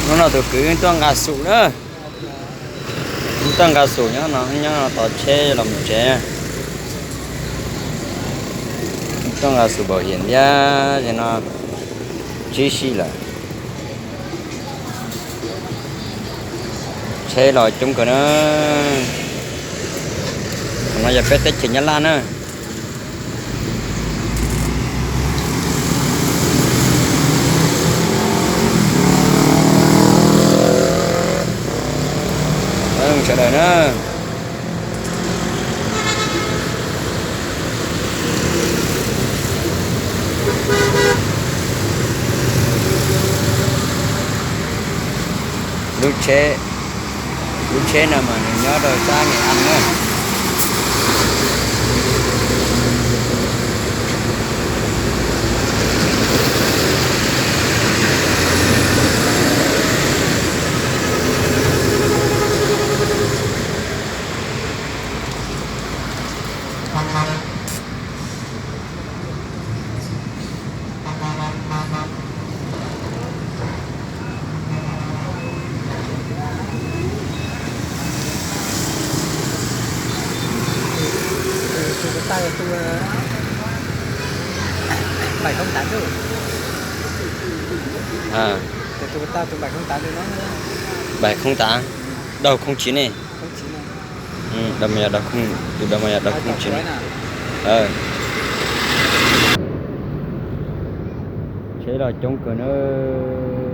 Hnub no tus kwv tuaj nqa xum na. Tuaj nqa xum nyob no, nyob no tos tsheb los mus tsev. Tuaj nqa xum npau hiam thiab, no tsib sij lawm. Tsheb los coob kawg na. No yog peb teb chaws Nyab Laj na. Sawv daws na. Lub tsheb, lub tsheb no mas nws nyob rau sab Nyab Laj na. Tus ko tau tus, tus, tus, tus ko tau tus npais khoob tav, đầu không chín ne. Đầu mà yog đầu không, tus đầu mà yog đầu không chín ne. Tsheb los coob kawg na.